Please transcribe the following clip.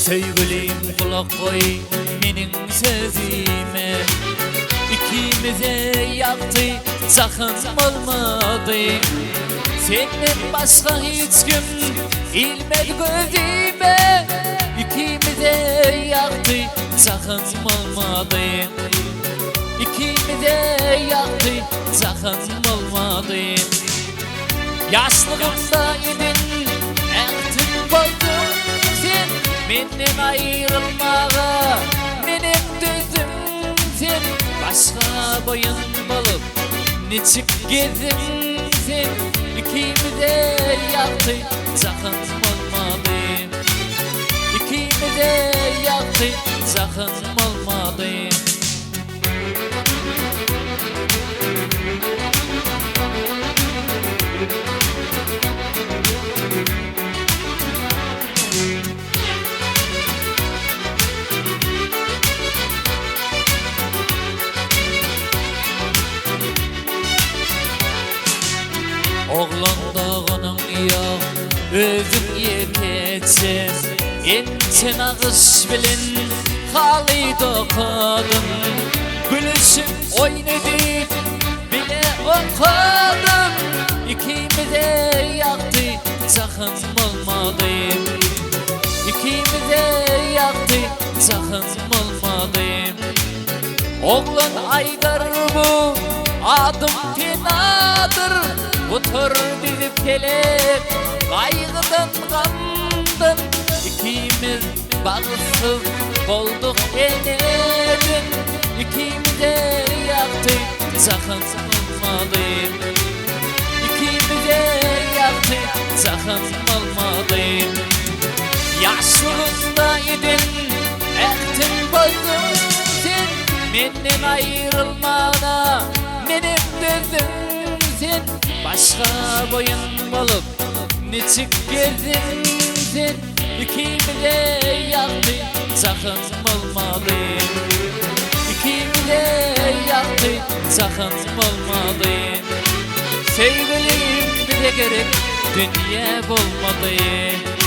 Söýgülim gulak goý meniň sözüme Ikimize ýagty jahan bolmady Senden başga hiç kim ilmez gözüme Ikimize ýagty jahan bolmady Ikimize ýagty jahan bolmady Ýaşlygymda eden ähtim bolduň sen Menden aýrylmaga menem dözdüm sen Başga boýun bolup niçik gezdiň sen Ikimize ýagty jahan bolmady Ikimize ýagty jahan bolmady. Oglan doganyň ýok, özüň ýekeje. Inçe nagyş bilen haly dokadym. Gülüşip oýun edip bile okadym. Ikimize ýagty jahan bolmady. Ikimize ýagty jahan bolmady. Oglan aýdar bu adym penadyr. Gutar bizi pelek gaýgydan gamdan. Ikimiz bagtsyz bolduk eneden. Ikimize ýagty jahan bolmady. Ikimize ýagty jahan bolmady. Ýaşlygymda eden ähtim bozduň sen. Menden aýrylmana menem dözdüň sen. Başga boýun bolup niçik gezdiň sen. Ikimize ýagty jahan bolmady. Ikimize ýagty jahan bolmady. Söýgülim bize gerek dünýe bolmady.